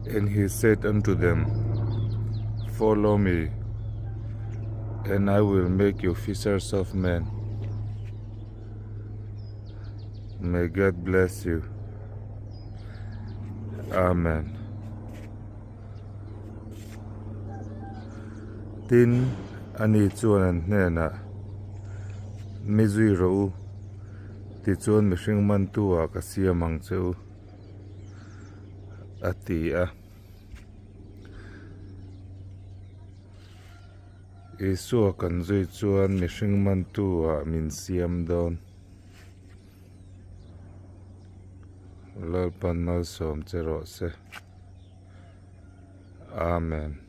And he said unto them, Follow me, and I will make you fishers of men. May God bless you. Amen. Tin, ani chuan an hnenah, Mi zui rawh u, tichuan mihring mantu ah ka siam ang che u, a ti a. Isua kan zui chuan mihring mantu ah min siam dawn. Lalpan malsawm che rawh se. Amen.